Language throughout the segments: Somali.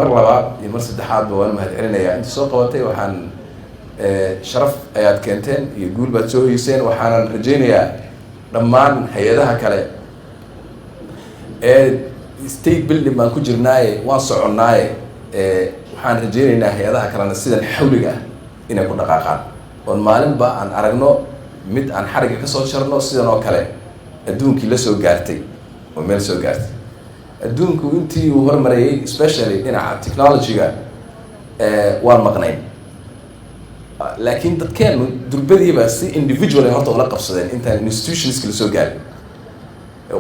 Mar labaad iyo mar saddexaadba waan mahad celinayaa inta soo qabatay. Waxaan sharaf ayaad keenteen iyo guul baad soo hoyseen. Waxaanan rajaynayaa dhammaan hay-adaha kale ee state building baan ku jirnaaye, waan soconnaaye, waxaan rajaynaynaa hay-adaha kalena sidan xawliga ah inay ku dhaqaaqaan, oon maalinba aan aragno mid aan xarigga kasoo jarno, sidan oo kale adduunkii la soo gaartay oo meel soo gaartay. Adduunku intii uu hormarayay, especially dhinaca technology-ga, waan maqnayn, laakiin dadkeenu durbadiiba si individual ay horta ula qabsadeen intaan institutionska lasoo gaarin.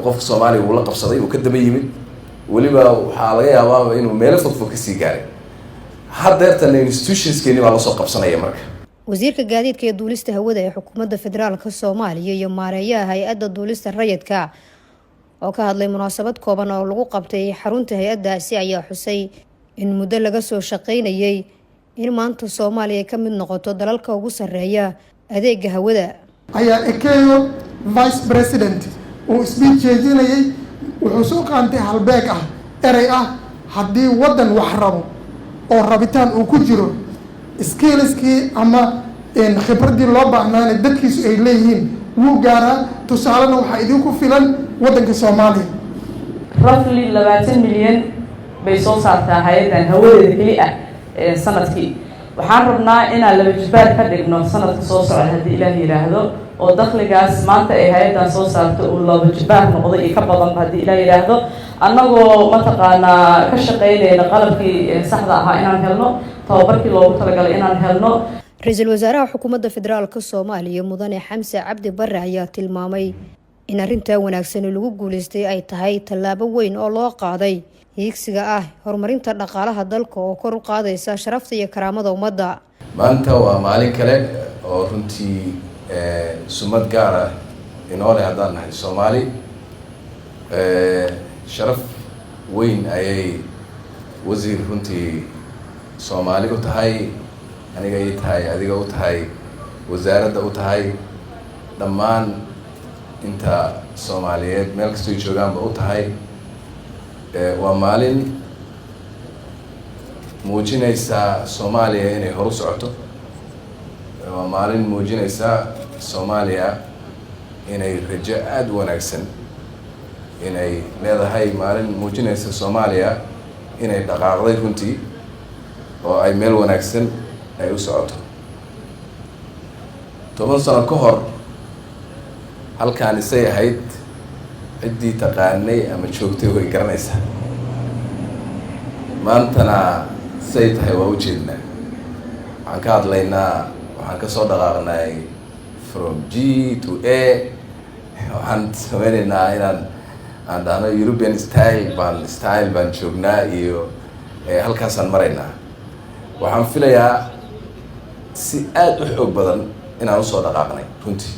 Qofka Soomaaliga uu la qabsaday, uu ka daba yimid, weliba waxaa laga yaabaaba inuu meelo fog fog kasii gaaray. Haddeertana institutionskeeni baa lasoo qabsanaya marka. Wasiirka gaadiidka iyo duulista hawada ee Xukuumadda Federaalka Soomaaliya iyo maareeyaha Hay-adda Duulista Rayidka oo ka hadlay munaasabad kooban oo lagu qabtay xarunta hay-addaasi ayaa xusay in muddo laga soo shaqeynayay in maanta Soomaaliya ka mid noqoto dalalka ugu sarreeya adeega hawada. Ayaa ICAO vice president uu speech jeedinayay, wuxuu soo qaantay halbeeg ah, erey ah: haddii waddan wax rabo oo rabitaan uu ku jiro, skillskii ama khibraddii loo baahnaana dadkiisu ay leeyihiin, wuu gaaraa. Tusaalena waxaa idinku filan waddanka Soomaaliya. Roughly 20 milyan bay soo saartaa hay-addan hawadeeda keli ah sanadkii. Waxaan rabnaa inaan laba jibaar ka dhigno sanadka soo socda, haddii Ilaah yidhaahdo, oo dakhligaas maanta ay hay-addan soo saarto uu laba jibaar noqdo iyo ka badanba, haddii Ilaah yidhaahdo, annagoo mataqaanaa ka shaqeynayna qalabkii saxda ahaa inaan helno, tababarkii loogu talagalay inaan helno. Ra-iisul wasaaraha Xukuumadda Federaalka Soomaaliya, Mudane Xamse Cabdi Bare, ayaa tilmaamay in arrintaa wanaagsani lagu guuleystay ay tahay tallaabo weyn oo loo qaaday hiigsiga ah horumarinta dhaqaalaha dalka oo kor u qaadaysa sharafta iyo karaamada ummadda. Maanta waa maalin kale oo runtii sumad gaara inoo leh haddaan nahay Soomaali. Sharaf weyn ayay, wasiir, runtii Soomaali u tahay, aniga ii tahay, adiga u tahay, wasaaradda u tahay, dhammaan inta Soomaaliyeed meel kastoy joogaanba u tahay. Waa maalin muujinaysa Soomaaliya inay horu socoto. Waa maalin muujinaysa Soomaaliya inay rajo aada u wanaagsan inay leedahay, maalin muujinaysa Soomaaliya inay dhaqaaqday runtii oo ay meel wanaagsan ay u socoto. 10 sano ka hor halkaan isay ahayd, ciddii taqaanay ama joogtay way garanaysaa. Maantana say tahay waa ujeednaa. Waxaan ka hadlaynaa, waxaan kasoo dhaqaaqnay from G to A. Waxaan sameyneynaa inaan aan dhahno European style baan joognaa iyo halkaasaan maraynaa. Waxaan filayaa si aada u xoog badan inaan usoo dhaqaaqnay runtii.